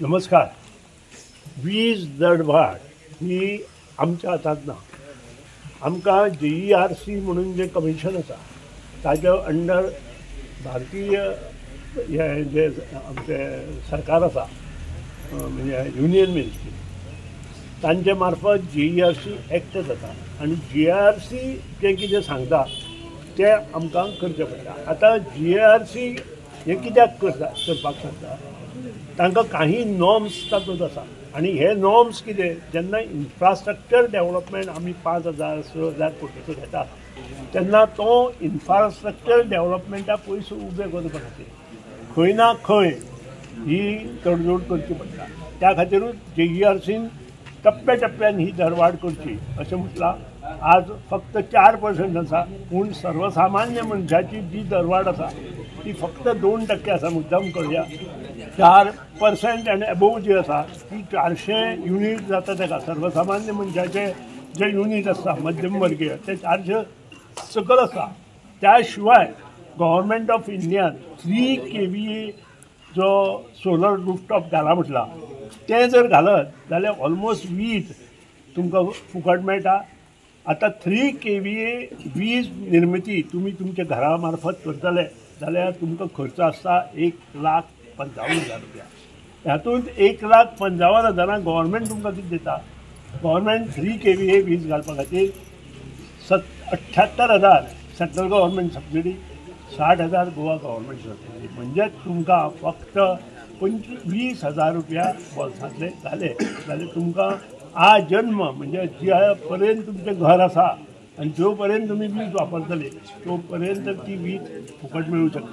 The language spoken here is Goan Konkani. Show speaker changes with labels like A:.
A: नमस्कार. वीज दरवाढ ही आमच्या हातांत ना. आमकां GERC म्हणून जे कमिशन आसा ताजे अंडर भारतीय हे जे आमचे सरकार आसा म्हणजे युनियन मिनिस्ट्री तांचे मार्फत GERC act जाता आनी GERC जें कितें सांगता तें आमकां करचें पडटा. आतां GERC हें कित्याक करपाक सांगता, तांकां काही नॉर्म्स तातूंत आसा आनी हे नॉर्म्स कितें, जेन्ना इन्फ्रास्ट्रक्चर डेवलपमेंट आमी 5,000 6,000 कोटीचो घेता तेन्ना तो इन्फ्रास्ट्रक्चर डेवलपमेंटा पयसो उबे करपा खातीर खंय ना खंय ही तडजोड करची पडटा. त्या खातीरूच GERCन टप्प्या टप्प्यान ही दरवाढ करची अशें म्हटलां. आज फक्त 4% आसा, पूण सर्वसामान्य मनशाची जी दरवाढ आसा ती फक्त 2% आसा. मुद्दाम करूया 4% आनी एबोव जी आसा ती 400 युनीट जाता. ताका सर्वसामान्य मनशाचे जे युनीट आसता मध्यम वर्गीय ते 400 सकयल आसता. त्या शिवाय गव्हर्मेंट ऑफ इंडियान 3 kVA जो सोलर रूफटॉप घाला म्हटला तें जर घालत जाल्यार ऑलमोस्ट वीज तुमकां फुकट मेळटा. आतां 3 kVA वीज निर्मिती तुमी तुमच्या घरा मार्फत करतले जाल्यार तुमकां खर्च आसता 1,55,000 रुपया. हातूंत 1,55,000 गव्हर्मेंट तुमकां कितें दिता, गव्हर्मेंट 3 kVA वीज घालपा खातीर 78,000 central government subsidy, 60,000 Goa government subsidy, म्हणजे तुमकां फक्त 20,000 रुपया बोल्सांतले जाले जाल्यार तुमकां आ जन्म म्हणजे ज्या पर्यंत तुमचें घर आसा आनी जो पर्यंत तुमी वीज वापरतले तो पर्यंत ती वीज फुकट मेळूं शकता.